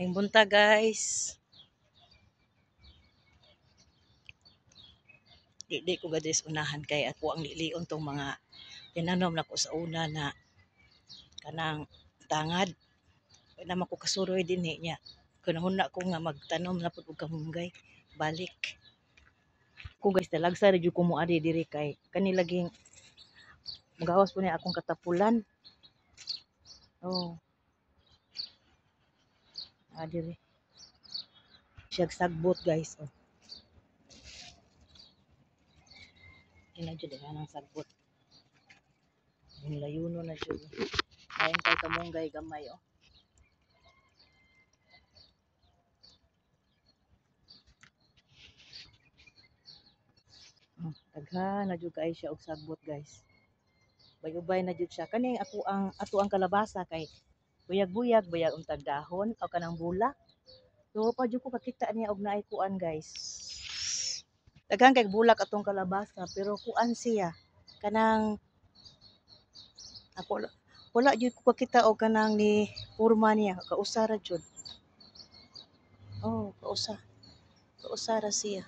Maayong buntag, guys. Di ko gadis unahan kay ako ang lilion tong mga tinanom nako sa una na kanang tangad. Wala naman ko kasuroy dinhi niya. Kunahuna ko nga magtanom na pud og kamunggay. Balik. Ko, guys, talagsa ra jud ko moari diri kay kani laging magawas po ni akong katapulan. Oh. Ah, diri. Siyag sagbot, guys, oh. Ina jud ang sagbot. Yung layuno na jud. Ayon kay kamunggay gamay, oh. Oh, daghan na jud kay siya og sagbot, guys. Bayubay na jud siya. Kani ako ang ato ang kalabasa kay buyag-buyag bayag untag dahon o kanang bulak. So pa jud ko kakita niya og naay kuan, guys. Daghan kay bulak atong kalabasa pero kuan siya kanang ako wala jud ko kakita og kanang ni porma niya, kausa ra jud. Oh, kausa. Kausa ra siya.